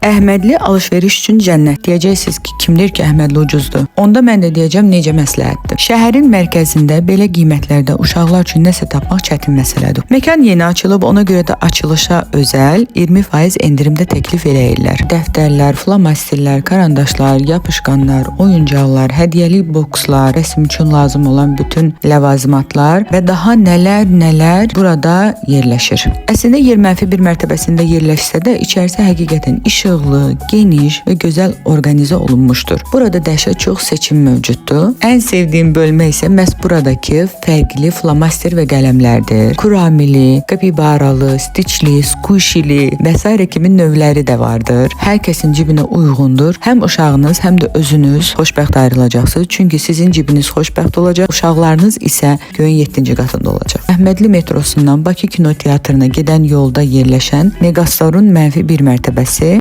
Əhmədli alış-veriş üçün cənnət. Deyəcəksiniz ki, kim deyir ki, Əhmədli ucuzdur? Onda mən də deyəcəm necə məsləhətdir. Şəhərin mərkəzində belə qiymətlərdə uşaqlar üçün nəsə tapmaq çətin məsələdir. Məkan yeni açılıb, ona görə də açılışa özəl 20% endirimdə təklif eləyirlər. Dəftərlər, flomasterlər, karandaşlar, yapışqanlar, oyuncaqlar, hədiyyəlik bokslar, rəsm üçün lazım olan bütün ləvazimatlar və daha nələr nələr burada yerləşir. Əslində yer -1 mərtəbəsində yerləşsə də içərisi həqiqətən işıqlı, geniş və gözəl orqanizə olunmuşdur. Burada dəhşət çox seçim mövcuddur. Ən sevdiyim bölmə isə məhz buradakı fərqli flomaster və qələmlərdir. Kuramili, kapibaralı, stiçli, squishili və sairə kimi növləri də vardır. Hər kəsin cibinə uyğundur. Həm uşağınız, həm də özünüz xoşbəxt ayrılacaqsınız. Çünki sizin cibiniz xoşbəxt olacaq, uşaqlarınız isə göyün 7-ci qatında olacaq. Əhmədli metrosundan Bakı Kino Teatrına gedən yolda yerləşən Megastorun -1 mərtəbəsi.